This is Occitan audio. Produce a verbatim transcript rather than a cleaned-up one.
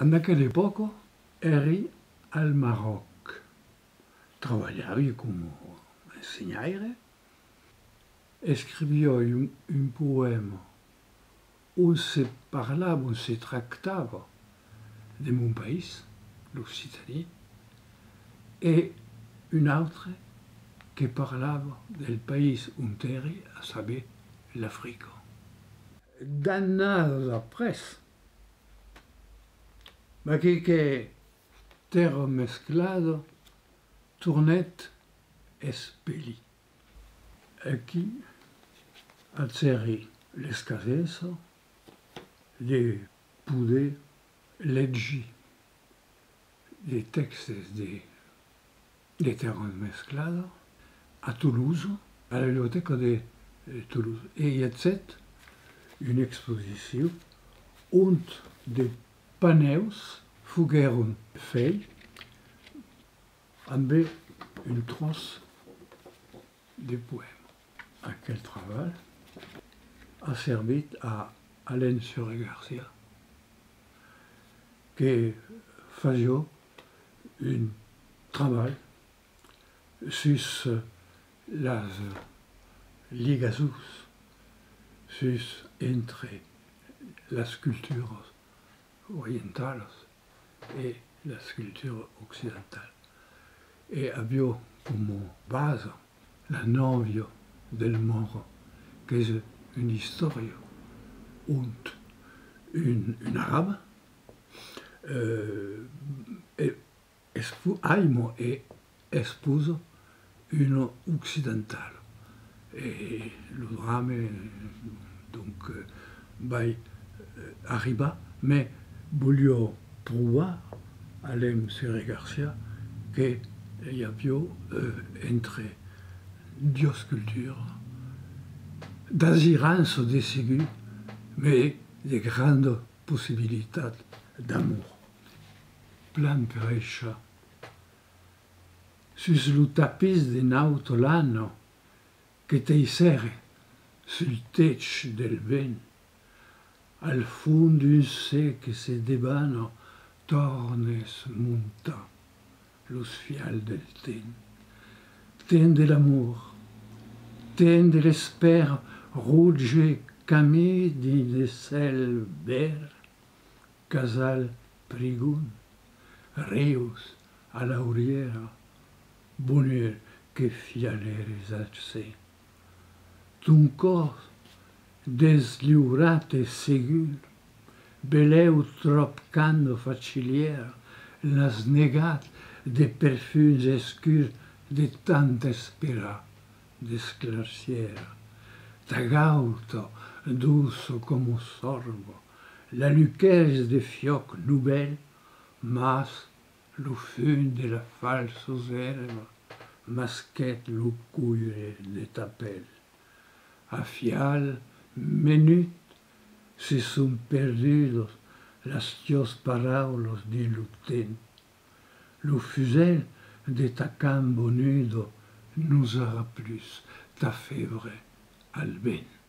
En aquela epòca èri al Marròc. Trabalhavi coma ensenhaire. Escriviá un, un poèma ont se parlava, ont se tractava de mon país, l'Occitània, e un autre que parlava del país ont èri, a saber, l'Africa. D'annadas après, aquela Tèrra mesclada tornèt espelir. Aquí agèri l'escasseça de poder legir de tèxtes de, de Tèrra mesclada a Tolosa, a la bibliotèca de, eh, Tolosa. E i agèt una exposicion ont de panèus foguèron fèits ambe un tròç de poèma. Aquel trabalh a servit a Alain Serre-Garcia, que fasiá un trabalh sus las ligasons, sus, entre las culturas orientalas e las culturas occidentalas. E aviá coma basa la Nòvia del Moro, qu'es una istòria ont un, un arabe, eh, e espo-, aima e esposa una occidentala. E lo drame, donc, eh, vai, eh, arribar, mès voliá provar, Alain Serre-Garcia, que i aviá, eh, entre duas culturas d'asirança de segur, mès de grandas possibilitats d'amor. Plan per aishar, sus lo tapís de nauta lana que teissère sul tech del vent, al fons d'un ser que se debana, tornes montar los fials del temps. Temps de l'amor, temps de l'espèra, roge camin dins de cèl verd, casal prigon, rius a l'aurièra, bonur que fialères al ser. Ton còs desliurat e segur, belèu tròp canda fachilièra, l'as negat de perfums escurs de tant esperar d'esclarcièra. Ta gauta, doça coma sòrba, la luquèrs de fiòc novèl, mas lo fum de la falsa èrba masquèt lo coire de ta pèl. A fial menut se son perdudas las tias paraulas dins lo temps. Lo fusèl de ta camba nuda nosarà plus ta febra al vent.